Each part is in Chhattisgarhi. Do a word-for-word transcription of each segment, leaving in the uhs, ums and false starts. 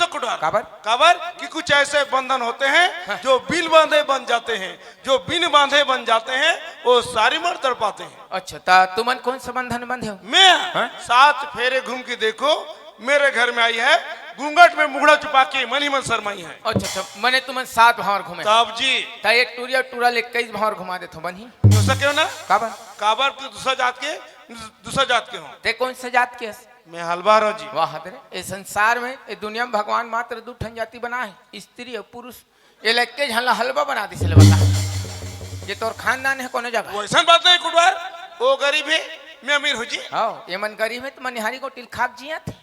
तो कोटवार। काबर? काबर कि कुछ ऐसे बंधन होते हैं, हाँ। जो बिन बांधे बंध जाते हैं, जो बिन बांधे बंध जाते हैं, वो सारी उम्र तड़पाते हैं। अच्छा, ता तुमन कौन सा बंधन में बंधे हो? मैं? हाँ? सात फेरे घूम के देखो, मेरे घर में आई है, घूंघट में मुखड़ा छुपा के मन ही मन शर्माई है। अच्छा, अच्छा, मने तुमन सात भांवर घूमे। तब जी। ता एक टूरी अउ टूरा ले इक्कीस भांवर घुमा देथों, बनही? हो सके हो ना? काबर? काबर तू दूसरा जात के, दूसरा जात के हो। ते कौन सा जात के हस? मैं हलबार हूँ जी। वाह रे, ए संसार में, ए दुनिया में भगवान मात्र दू ठन जाति बनाए हे, स्त्री अउ पुरुष। ए लइके झन ला हलबा बना दिस, ले बता। ये तोर खानदान हे कोनो जगह? वैसन बात नहीं कोटवार, वो गरीब हे, मैं अमीर हूँ जी। हाँ, ये मन गरीब हे त मनिहारी गोटी ल खाके जियत हे।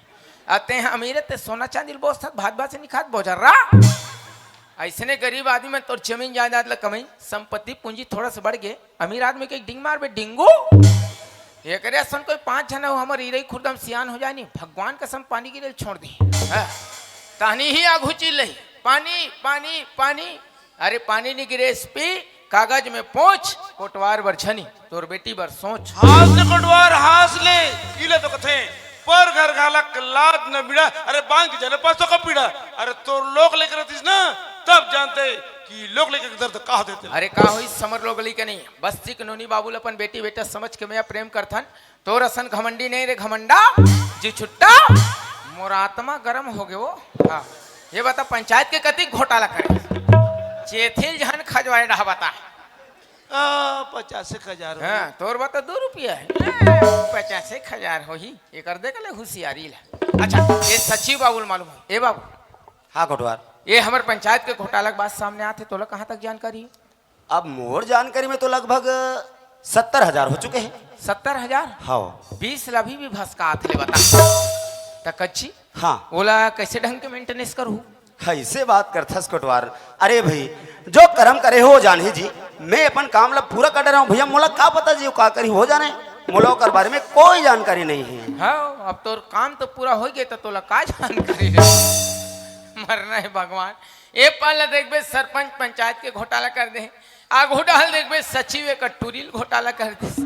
अउ ते ह अमीर हे, ते सोना चांदी ल बोसत, भात भात से निखात बोजर रहा। अइसने गरीब आदमी मन तोर जमीन जायदाद ल कमई, संपत्ति पूंजी थोड़ा से बढ़ गे, अमीर आदमी के डिंग मारबे डिंगू। एकरे असन कोई पांच झन अउ हमर इरई खुर्द म सियान हो जाय नी, भगवान कसम पानी गिरे ल छोड़ दी। हाँ। तहनी ही आघू चिल्लही, पानी, पानी, पानी। अरे पानी नी गिरे एसपी, कागज में पोंछ, कोटवार बर झनी, तोर बेटी बर सोच। हास ले कोटवार, हास ले, इले तो कथे, पर घर घाला के लात न बीड़ा, अरे बांध के जाने पासो का पीड़ा। अरे तोर लोग लेकर रहतीस ना, तब जानते कि लोग लेकर के दर्द का होते। अरे का होई समर लोग लेके नहीं, बस्ती के नोनी बाबू ल अपन बेटी बेटा समझ के मैं प्रेम करथन, तोर असन घमंडी नहीं रे घमंडा, जी छुट्टा, मोर आत्मा गरम हो गे वो। हाँ, ये बता पंचायत के कतिक घोटाला करे? चेथिल झन खजवाए रहा बता। आ, पचास एक हजार हो हाँ, गया। तोर बता दो रुपया हे। पचास एक हजार होही, एकर देख ले होशियारी ला। अच्छा, ये सचिव बाबू ल मालूम हे। ए बाबू। हाँ, कोटवार। ये हमर पंचायत के घोटाला के बात सामने आथे, तोला कहाँ तक जानकारी हे? अब मोर जानकारी में तो लगभग सत्तर हजार हो चुके हैं। सत्तर हजार? हाँ। बीस ला अभी भी भसकात ले बता। त कच्ची? हाँ। ओला कैसे ढंग के maintenance करहूँ? कैसे बात करथस कोटवार? अरे भाई, जो करम करे हो जानही जी, मैं अपन काम ला पूरा कर रहा हूँ भैया, मोला का पता जी वो का करी हो जाने, मोला ओकर बारे में कोई जानकारी नहीं है। हाँ, अब तोर काम तो पूरा हो गया, तो तोला का जानकारी रे? मरना हे भगवान। ए पाल ला देखबे, सरपंच पंचायत के घोटाला कर दे, आघू डाल देखबे, सचिव एक टूरी ल घोटाला कर दिस।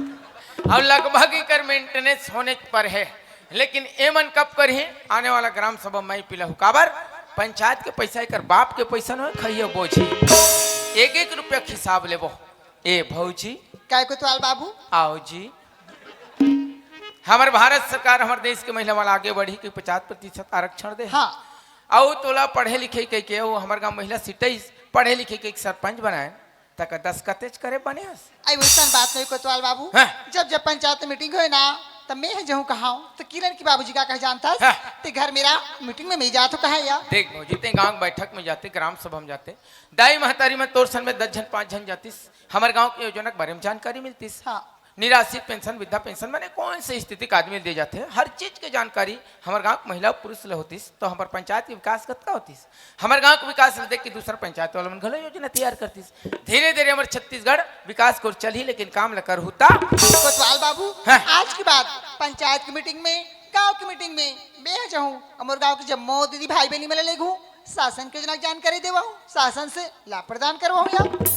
अउ लगभग एकर maintenance होने पर हे, लेकिन एमन कब करही? आने वाला ग्राम सभा में पिलहू। काबर? पंचायत के पैसा एकर बाप के पैसा नोहे, खइयो बोझी। एक एक रुपया के हिसाब लेबो। ए भौजी। काय कोतवाल बाबू? आओ जी। हमर भारत सरकार हमर देश के महिला मन आगे बढ़ी के पचास प्रतिशत आरक्षण दे। हाँ। अउ तोला पढ़े लिखे के, के वो हमर गांव महिला सीटइस, पढ़े लिखे के एक सरपंच बनाए, तक दस कतेच करे बने हस। आई वैसन बात नहीं कोतवाल बाबू। हाँ। जब जब पंचायत मीटिंग होए ना, तब मैं ह जहूँ कहाऊँ, तो किरण की बाबूजी का कह जानता हाँ। ते घर मेरा मीटिंग में मैं जात हूँ कहा या। देख भौजी, ते गांव बैठक में जाते, ग्राम सभा में जाते, दाई महतारी में तोर सन में दस झन पाँच झन जातिस, हमर गांव के योजना के बारे में जानकारी मिलतिस। हाँ। निराश्रित पेंशन, वृद्धा पेंशन, माने कौन से स्थिति के आदमी ल दे जाथे, हर चीज के जानकारी हमर गांव के महिला पुरुष ल होतिस, तो हमर पंचायत के विकास कतका होतिस। हमर गांव के विकास ल देख के दूसर पंचायत वाला मन घलो योजना तैयार करतिस। धीरे-धीरे हमर छत्तीसगढ़ विकास के ओर चलही, लेकिन काम ल करहू ता। कोतवाल बाबू, हाँ। आज के बाद पंचायत की मीटिंग में, गांव की मीटिंग में मैं जहूँ, हमर गांव के जम्मो दीदी भाई बहनी मन ल लेगहूँ, शासन के योजना के जानकारी देवहूँ, शासन से लाभ प्रदान करवहूँ या।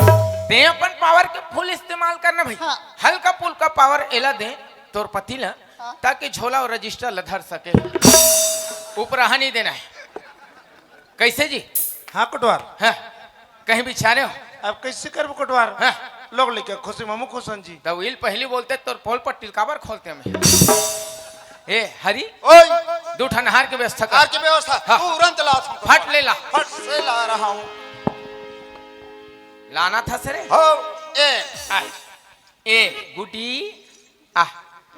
ते अपन पावर के फुल इस्तेमाल करना भाई। हाँ। हल्का फुल्का पावर एला दे तोर पति ला, हाँ। ताकि झोला अउ रजिस्टर ला धर सके। उपराहा नहीं देना हे। कैसे जी? हाँ कोटवार। हाँ, कहीं बिछाने हो? अब कैसे करबो कोटवार? हाँ। लोग लेके खुशी मामू खुशन जी। तब इल पहली बोलते तोर पोल पट्टी काबर खोलते हम? ए हरी, ओए। दू ठन हार के व्यवस्था कर। हार के व्यवस्था हाँ। तुरंत ला। फट ले ला। फट से ला रहा हूँ। लाना था सरे। हो। ए। आ, ए गुडी। आ।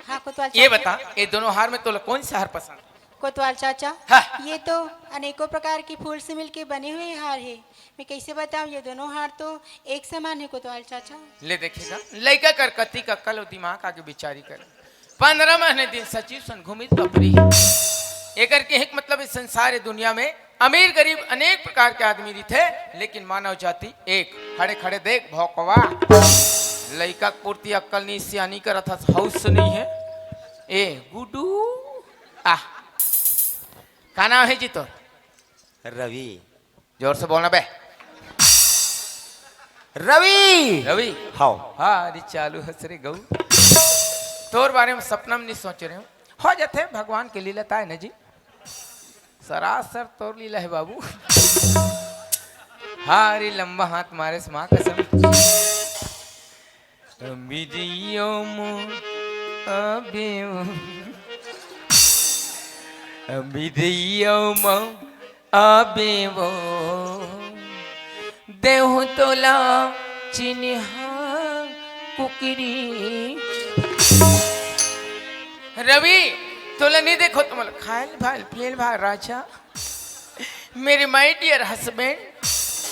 हाँ कोतवाल ये चाचा। बता, ये दोनों हार में तोला कौन सा हार पसंद? कोतवाल चाचा, हाँ। ये तो अनेकों प्रकार के फूल से मिलके बने हुए हार है। मैं कैसे बताऊँ, ये दोनों हार तो एक समान है कोतवाल चाचा। ले देखेगा, लइका कर कति का कल दिमाग आगे बिचारी कर। पंद्रह महीने दिन सचिव सन घूमिस बपरी। एकर के एक मतलब इस संसार दुनिया में अमीर गरीब अनेक प्रकार के आदमी रहिथे, लेकिन मानव जाति एक। खड़े खड़े देख भौकवा, लइका के पूर्ति अक्कल नहीं, सियानी करत हस, हाउस नहीं है। ए गुडू, आ, का नाम है जी तोर? रवि। जोर से बोलना बे। रवि। रवि। हाव। हाँ, अरे चालू हस रे गऊ। तोर बारे में सपना में नहीं सोच रहे हो। हो जाते हैं भगवान के लीला, ताय ना जी। सरासर तोर लीला हे बाबू। हाँ रे, लंबा हाथ मारे से माँ कसम। अम्बिदैयो मो, अबे ओ। अम्बिदैयो मो, अबे ओ। देहूं तोला चिन्हा कुकरी। रवि, तोला नहीं देखो, तुम्हारा खायल भाल, फेल भाल राजा। मेरे my dear husband,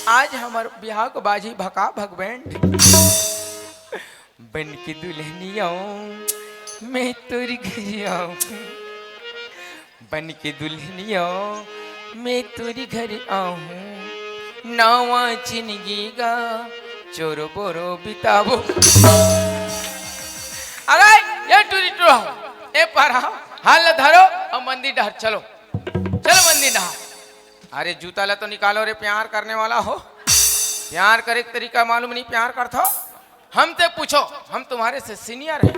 आज हमर बिहाव के बाजी भका भक band। बन के दुल्हनिया मैं तोरी घर आऊं, बन के दुल्हनिया मैं तोरी घर आऊं, नवा जिंदगी गा चोरो बोरो बिताबो। अरे ये टूरी टूरा हो, ए पारा, हाल धरो और मंदिर डहर चलो, चलो मंदिर डहर। अरे जूता ला तो निकालो रे, प्यार करने वाला हो, प्यार करे के तरीका मालूम नहीं, प्यार करथो। हमसे पूछो, हम तुम्हारे से senior हैं।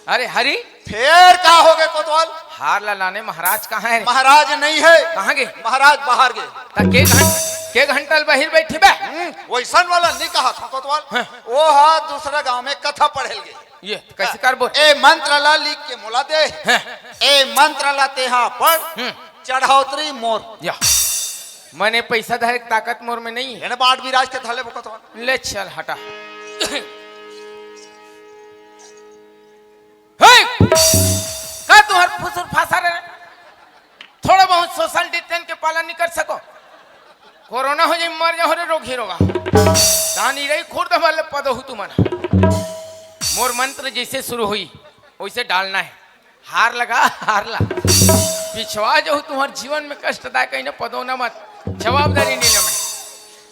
अरे हरी, फेर का हो गे कोतवाल? हार ला लाने महाराज कहाँ है रे? महाराज नहीं है। कहाँ गे? महाराज बाहर गे। त के घं-, के घंटा ले बाहिर बैठे बे? हम्म, वैसन वाला नहीं कहा था कोतवाल। हाँ। वो हा दूसरा गांव में कथा पढ़े ल गे। ये कैसे कर बोल? ए मंत्र ला लिख के मोला दे। हैं। ए मंत्र ला तेहा पढ़, हम्म। चढ़ौतरी मोर। या। मने पैसा धरे के ताकत मोर में नहीं है। एने बाट विराज के धले बुकत हो। ले चल हटा। हे! का तुहर फुसुर फासा रे? थोड़ा बहुत social distance के पालन नहीं कर सको? कोरोना हो जाए, मर जाओ रे रोगी रोगा। तानी रही खुर्द वाले पदो हु तुमन। मोर मंत्र जैसे शुरू हुई, वैसे डालना है। हार लगा, हार ला। पिछवा जो तुम्हार जीवन में कष्ट दाय, कहीं ना पदो ना मत। जवाबदारी नहीं ले मैं।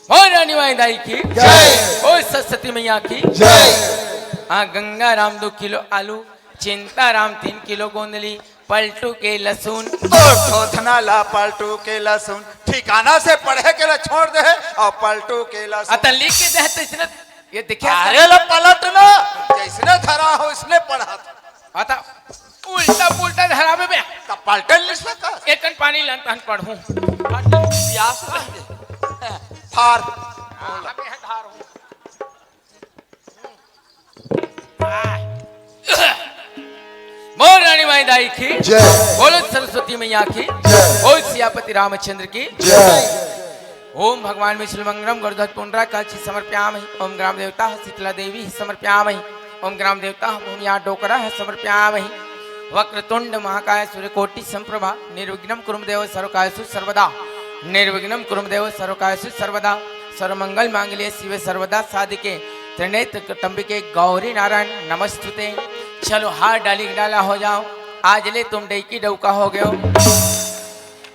बोल रानी माई दाई की जय। बोल सरस्वती मैया की जय। हाँ, गंगा राम दो किलो आलू, चिंता राम तीन किलो गोंदली, पलटू के लहसुन। तो थोथना ला पलटू के लहसुन, ठिकाना से पढ़े के ला छोड़ दे और पलटू के लहसुन। अतन लिख के दे तो इसने, ये देखिए अरे ला पलटना, जैसने धरा हो इसने पढ़ा। अता उल्टा पुल्टा धराबे बे। त पलटन लिस ना का? एक कन पानी लन तहन पढ़ूं। प्यास लगे। फार। हाँ, अबे यहाँ धार हूँ। बोल रानी माई दाई की जय। बोलो सरस्वती मैया की जय। बोल सियापति रामचंद्र की जय। ओम भगवान विष्णु मंगलम गरुध्वज पुंडरा काक्षी समर्पयामि। ओम ग्राम देवता शीतला देवी समर्पयामि। ओम ग्राम देवता भूमिया डोकरा समर्पयामि। वक्रतुंड महाकाय सूर्यकोटि संप्रभा निर्विघ्नं कुरु देव सर्वकार्येषु सर्वदा। निर्विघ्नं कुरु देव सर्वकार्येषु सर्वदा। सर्वमंगल मांगल्ये शिवे सर्वदा साधिके त्रिनेत्र कटम्बिके गौरी नारायण नमस्तुते। चलो हार डाली डाला हो जाओ। आज ले तुम डैकी डौका हो गयो।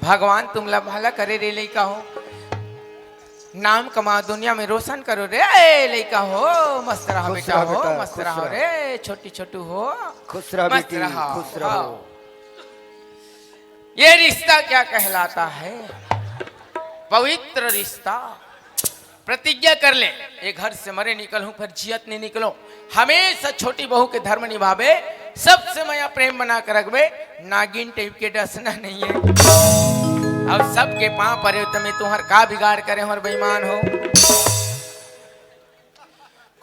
भगवान तुमला भला करे रे लइका हो। नाम कमा दुनिया में रोशन करो रे ए लइका हो। मस्त रहा खुश बेटा रहा हो, बेटा, मस्त खुश रहा रहा। रे छोटी छोटू हो। खुश रहा मस्त बेटी, रहा। खुश रहो। हाँ। ये रिश्ता क्या कहलाता है? पवित्र रिश्ता। प्रतिज्ञा कर ले, ये घर से मरे निकलूं, फिर जियत नहीं निकलूं। हमेशा छोटी बहू के धर्म निभावे, सबसे मया प्रेम बना के रखबे, नागिन टाइप के डसना नहीं है। अब सबके पांव परे हो, तमे तुहर का बिगाड़ करे हो, बेईमान हो।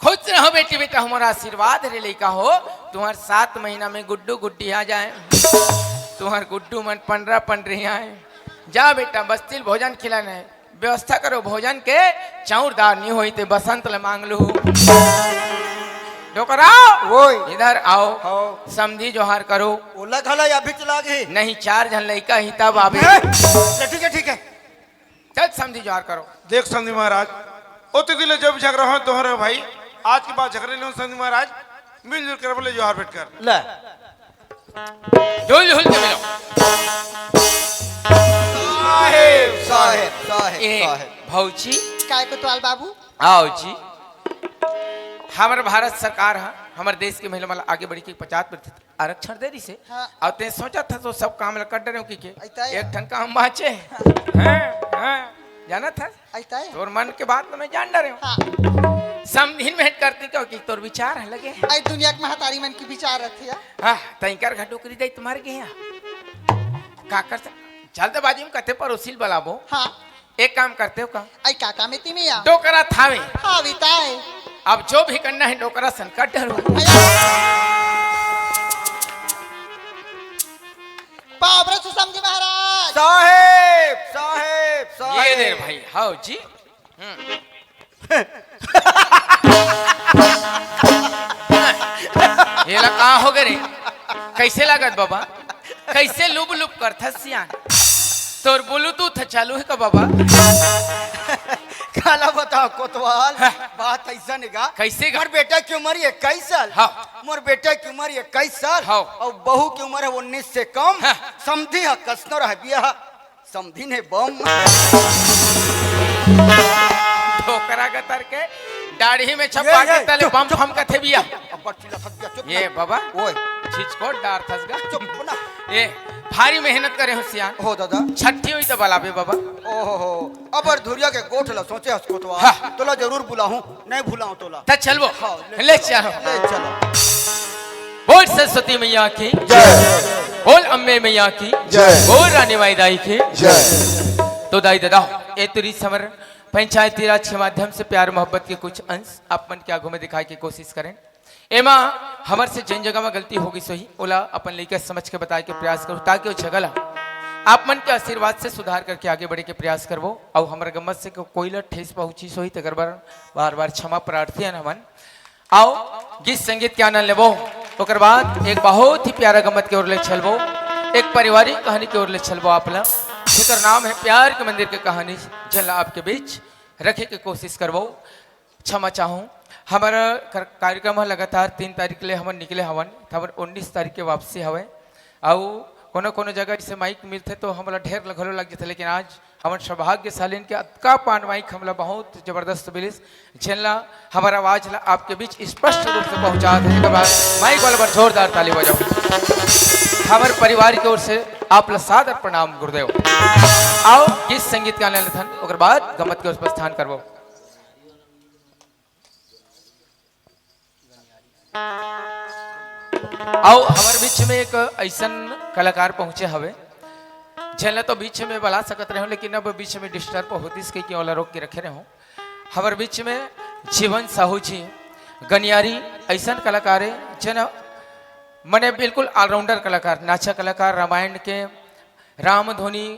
खुश रहो बेटी, बेटा हमारा आशीर्वाद रे लइका हो, तुम्हार सात महीना में गुड्डू गुड्डी आ जाए, तुम्हार गुड्डू मन पंडरा पंडरी आए। जा बेटा, बस्ती ल भोजन खिलाना है, व्यवस्था करो भोजन के, चाउर दाल नहीं होई ते बसंत ले मांग लू। डोकराओ, ओए। इधर आओ। हाँ। समधी जोहार करो। ओला घला अभी चला गए। नहीं, चार झन लइका ही तब आवे। हैं? ले, ठीक है, ठीक है। चल समधी जोहार करो। देख समधी महाराज, ओ तिथि ले जब झगड़ा हो तोहरे भाई, आज के बाद झगड़े लो समधी महाराज, मिलजुल कर बोले जोहार भेंट कर। ले। झुल झुल के मिलो। साहेब, साहेब, साहेब, ए, साहेब। भौजी। काय कोतवाल बाबू? आओ जी। हमर भारत सरकार ह, हमर देश के महिला मन ला आगे बढ़ी के पचास प्रतिशत आरक्षण दे रही से। हाँ। अउ ते सोचत हस तो सब काम ला कर डरे हो कि के? अइता है। एक ठन काम बाचे। हाँ, हाँ। जानत हस? अइता है। तोर मन के बात तो मैं जान डरे हूँ। हाँ। समधिन भेंट करती क्यों कि तोर विचार है लगे। आई दुनिया के महतारी मन के विचार रहती है। हाँ, तैंकर घर डोकरी दई तुम्हारे के यहाँ। का कर सक-, चल त बाजी में कते परोसिल बलाबो। हाँ। एक काम करते हो का? आई का काम है तिमिया? डोकरा थावे। हाँ, बिताए। अब जो भी करना है डोकरा सन कर डरो। अया। पावरे सुसम जी महाराज। साहेब, साहेब, साहेब। ये दे भाई, हाव जी। हम्म। एला का हो गे रे? कैसे लागत बाबा? कैसे लुब लुब करथस सियान? तोर ब्लूटूथ चालू है का बाबा? काला बताओ कोतवाल, हाँ। बात ऐसा नहीं गा। कैसे गा? मोर बेटा की उम्र इक्कीस साल। हाँ। मोर बेटा की उम्र इक्कीस साल। हाँ। और बहू की उम्र है उन्नीस से कम। हाँ। समधी है कसनो रह बिया। समधी ने बम। डोकरा गतर के दाढ़ी में छपा ये, के ये, तले चुप, बम चुप। फम कथे बिया। अब बड़ चिल्ला थक गया, चुप ये ना। बाबा, ओए। छिचकोट डार थस गा। चुप ना। ए, भारी मेहनत करे हो सियान। हो दादा। छट्ठी हुई तो बलाबे बाबा। ओहो हो, अबर धुरिया के गोठ ला सोचे हस कोतवाल। हाँ। तोला जरूर बुलाहूं, नहीं भुलाऊं तोला। त चलबो। हाँ, ले ले चलो। चलो। ले चलो। बोल सरस्वती मैया की। जय। बोल अम्बे मैया की। जय। बोल रानी माई दाई की। जय। तो दाई ददा, ए तुरी समर पंचायती राज के माध्यम से प्यार मोहब्बत के कुछ अंश आप मन के आगू में दिखाए के कोशिश करें। एमा हमर से जेन जगह में गलती हो गई सही, ओला अपन लइका समझ के बताए के प्रयास करूँ, ताकि वो झगड़ा आप मन के आशीर्वाद से सुधार करके आगे बढ़े के प्रयास करबो। अउ हमर गमत से को-, कोई ला ठेस पहुँची सही, तेकर बर बार-बार क्षमा प्रार्थी हन हमन। आओ, गीत संगीत के आनंद लेबो, ओकर बाद एक बहुत ही प्यारा गमत के ओर ले चलबो, एक पारिवारिक कहानी के ओर ले चलबो आप ला, जेकर नाम है प्यार के मंदिर के कहानी, जेला आपके बीच रखे के कोशिश करबो। क्षमा चाहूँ, हमर कर-, कार्यक्रम ह लगातार तीन तारीख ले हमन निकले हवन, त हमर उन्नीस तारीख के वापसी हवय। अउ कोनो-कोनो जगह जैसे माइक मिलथे तो हमला ढेर ल-, घलो लग जथे, लेकिन आज हमन सौभाग्यशाली हन कि अतका पान माइक हमला बहुत जबरदस्त मिलिस, जेन ला हमर आवाज ला आपके बीच स्पष्ट रूप से पहुँचा दे। एक बार माइक वाला बर जोरदार ताली बजाओ। हमर परिवार के ओर से आप ला सादर प्रणाम गुरुदेव। आओ गीत संगीत के आनंद लेथन, ओकर बाद गमत के ओर प्रस्थान करबो। अउ हमर बीच में एक अइसन कलाकार पहुंचे हवे, जेन ला तो बीच में बला सकत रहेंव, लेकिन अब बीच में disturb होतिस कहिके ओला रोक के रखे रहेंव। हमर बीच में जीवन साहू जी गनियारी अइसन कलाकार हे, जेन मने बिल्कुल all-rounder कलाकार, नाचा कलाकार, रामायण के रामधुनी,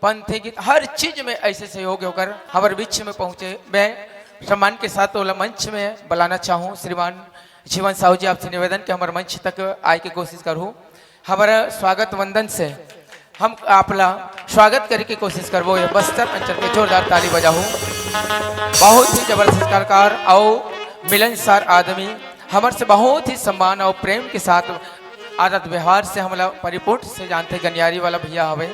पंथी गीत, हर चीज में ऐसे सहयोग होकर हमर बीच में पहुंचे। मैं सम्मान के साथ ओला मंच में बुलाना चाहूँ श्रीमान जीवन साहू जी, आपसे निवेदन कि हमर मंच तक आए के कोशिश करहु। हमर स्वागत वंदन से हम आपला स्वागत करे के कोशिश करबो। ये बस्तर अंचल के जोरदार ताली बजाहू। बहुत ही जबरदस्त कलाकार अउ मिलनसार आदमी, हमर से बहुत ही सम्मान अउ प्रेम के साथ आदत व्यवहार से हमला परिपूर्ण से जानथे, गनियारी वाला भैया हवे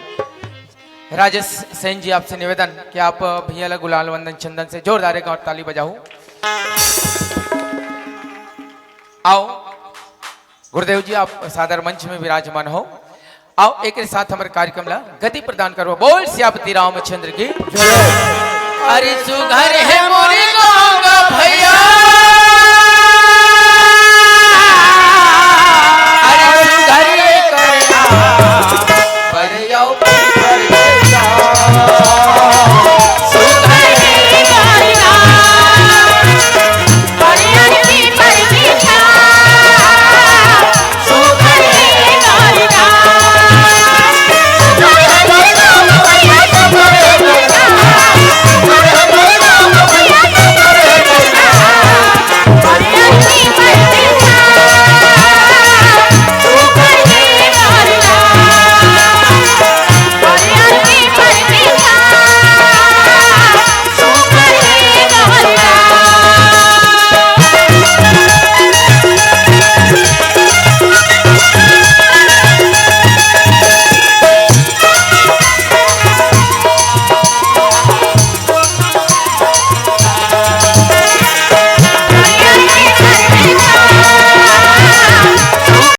राजेश सेन जी। आपसे निवेदन कि आप भैया ला गुलाल वंदन चंदन से जोरदार एक और ताली बजाहू। आओ गुरुदेव जी, आप सादर मंच में विराजमान हो। आओ एक साथ हमर कार्यक्रम ला गति प्रदान करो। बोल सियापति रामचंद्र की। अरे सुघर है मोरी गंगा भैया।